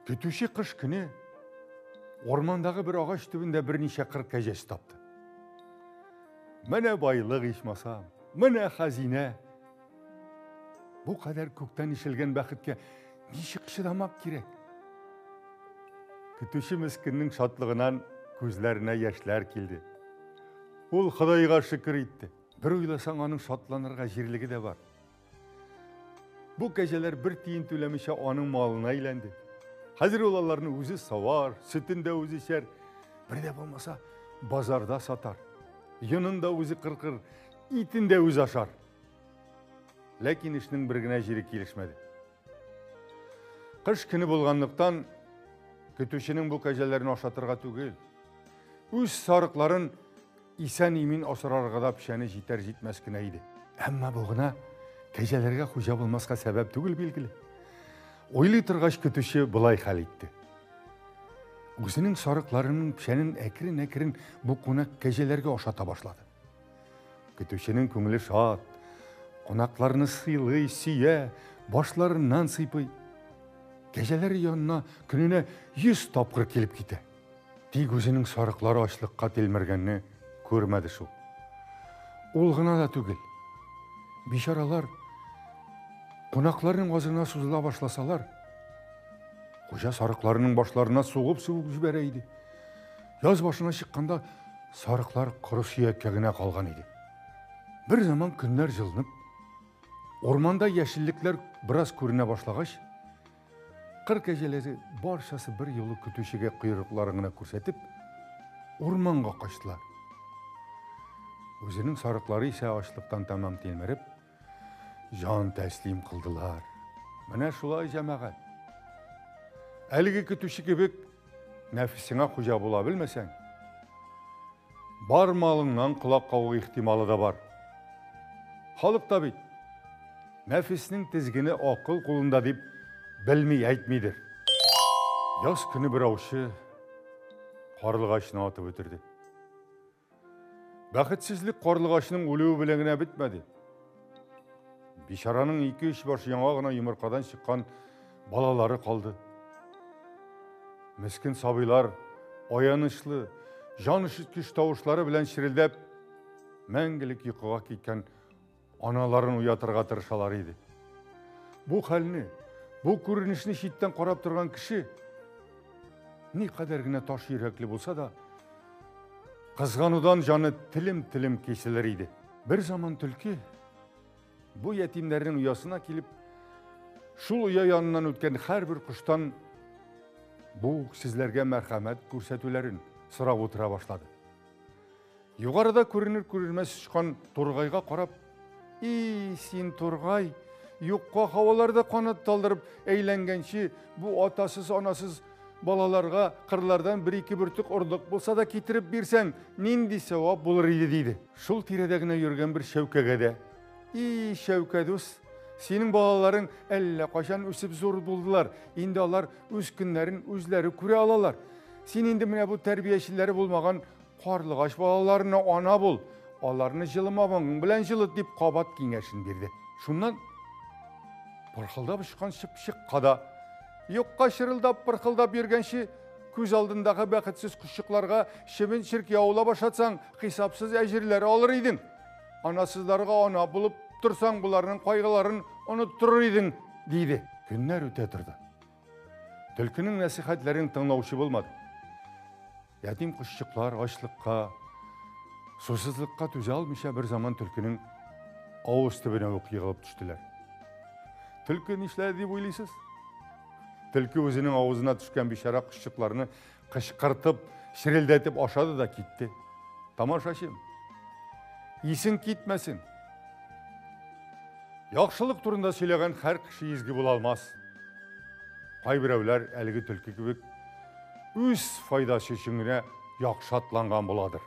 Көтүче кыш көне урмандагы бер агач төбендә берничә кыр кәҗәсе тапты. Менә байлык ичмасам, менә хәзинә. Бу кадәр күктән ишелгән бәхеткә ничек чыдамак кирәк? Көтүче мескеннең шатлыгынан күзләренә яшьләр килде. Ул Ходайга шөкер итте. Бер уйласаң, аның шатланырга җирлеге дә бар. Бу кәҗәләр бер тиен түләмичә аның малына әйләнде. Хәзер ул аларны үзе савар, сөтен дә үзе эчәр. Бер дә булмаса, базарда сатар. Йонын да үзе кыркыр, итен дә үзе ашар. Ләкин эшнең бер генә җире килешмәде. Кыш көне булганлыктан, көтүченең бу кәҗәләрне ашатырга түгел, үз сарыкларын исән-имин асрарга да печәне җитәр-җитмәс кенә иде. Әмма бу гына кәҗәләргә хуҗа булмаска сәбәп түгел, билгеле. Уйлый торгач, көтүче болай хәл итте. Үзенең сарыкларының печәнен әкрен-әкрен бу кунак кәҗәләргә ашата башлады. Көтүченең күңеле шат, кунакларны сыйлый, сөя, башларыннан сыйпый. Кәҗәләр янына көненә 100 тапкыр килеп китә. Тик үзенең сарыклары ачлыкка тилмергәнне күрмәде шул. Ул гына да түгел. Бичаралар кунакларның азына сузыла башласалар, хуҗа сарыкларының башларына сугып-сугып җибәрә иде. Яз башына чыкканда сарыклар коры сөяккә генә калган иде. Бер заман көннәр җылынып, урманда яшеллекләр бераз күренә башлагач, Кыр кәҗәләре барчасы бер юлы көтүчегә койрыкларын гына күрсәтеп, урманга качтылар. Үзенең сарыклары исә ачлыктан тәмам тилмереп, җан тәслим кылдылар. Менә шулай, җәмәгать. Әлеге көтүче кебек нәфесеңә хуҗа була белмәсәң, бар малыңнан колак кагу ихтималы да бар. Халык та бит нәфеснең тезгене акыл кулында дип белми әйтмидер. Яз көне бер аучы карлыгачны атып үтерде. Бәхетсезлек карлыгачның үлүе белән генә бетмәде. Бичараның ике-өч баш яңа гына йомыркадан чыккан балалары калды. Мескен сабыйлар аянычлы, җан өшеткеч тавышлары белән черелдәп, мәңгелек йокыга киткән аналарын уятырга тырышалар иде. Бу хәлне, бу күренешне читтән карап торган кеше никадәр генә таш йөрәкле булса да, кызганудан җаны телем-телем киселер иде. Бер заман төлке бу ятимнәрнең оясына килеп, шул оя яныннан үткән һәрбер коштан бу үксезләргә мәрхәмәт күрсәтүләрен сорап утыра башлады. Югарыда күренер-күренмәс очкан тургайга карап, И, син тургай, юкка һаваларда канат талдырып әйләнгәнче, бу атасыз-анасыз балаларга кырлардан бер-ике бөртек орлык булса да китереп бирсәң, нинди савап булыр иде, диде. Шул тирәдә генә йөргән бер чәүкәгә дә, И, чәүкә дус, синең балаларың әллә кайчан үсеп зур булдылар, инде алар үз көннәрен үзләре күрә алалар. Син инде менә бу тәрбиячеләре булмаган карлыгач балаларына ана бул, аларны җылы мавыңың белән җылыт, дип кабат киңәшен бирде. Шуннан пырхылдап очкан чыпчыкка да, юкка чырылдап пырхылдап йөргәнче, күз алдындагы бәхетсез кошчыкларга чебен-черки аулап ашатсаң, хисапсыз әҗерләр алыр идең. Анасызларга ана булып торсаң, боларның кайгыларын оныттырыр идең, диде. Көннәр үтә торды. Төлкенең нәсихәтләрен тыңлаучы булмады. Ятим кошчыклар ачлыкка, сусызлыкка түзә алмыйча бер заман төлкенең авыз төбенә үк егылып төштеләр. Төлке нишләде дип уйлыйсыз? Төлке үзенең авызына төшкән бичара кошчыкларны кычкыртып, черелдәтеп ашады да китте. Тамашачым, исең китмәсен. Яхшылык турында сөйләгән һәр кеше изге була алмас. Кайберәүләр әлеге төлке кебек үз файдасы өчен генә яхшы атланган буладыр.